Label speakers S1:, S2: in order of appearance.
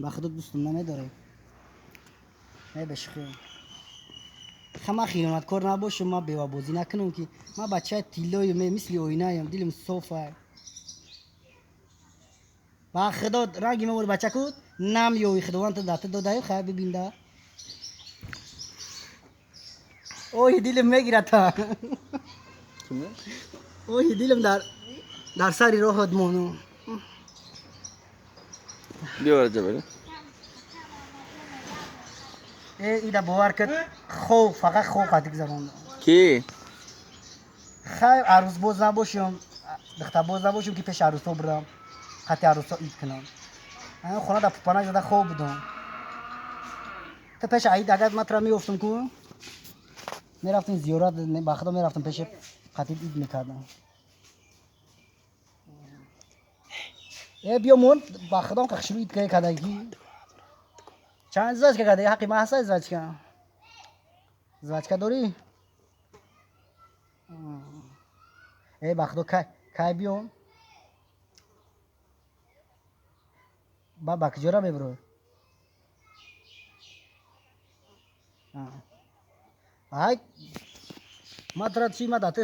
S1: Ба худо дӯстум намедорӣ. Не бешухӣ. Ха ман хиёнаткор набошам, ман бевабозӣ накунам ки ман бачаи тиллоюм, мисли оинаям, дилим софа. Ба худо ранги ман бача ку нам ёви худованд дар ту додаю хай бибинда. Оҳи дилим мегирад та. Оҳи дилим дар сари роҳат мону.
S2: Биё Раҷаб Алӣ.
S1: Э ида бовар кард хов фақат хов қатӣ гузарондам.
S2: Ки?
S1: Хай арӯзбоз набошам, духтарбоз набошам ки пеши арӯсҳо бирам, қати арӯсҳо ид кунам. Ҳамин хона дар пупанак зада хов будам. Ту пеши аид агар ман тура меёфтам ку мерафтем зиёрат, ба худо мерафтам пеши қатӣ ид мекардам. Э биё мон ба худо қахшурӯ ид кардагӣ. Чанд звачка кардагӣ? Ҳаққи ман ҳаста звачка? Звачка дорӣ? Э ба худо кай биём? Ба ба куҷора мебурӣ? Ай ман тура чӣ ман дар ту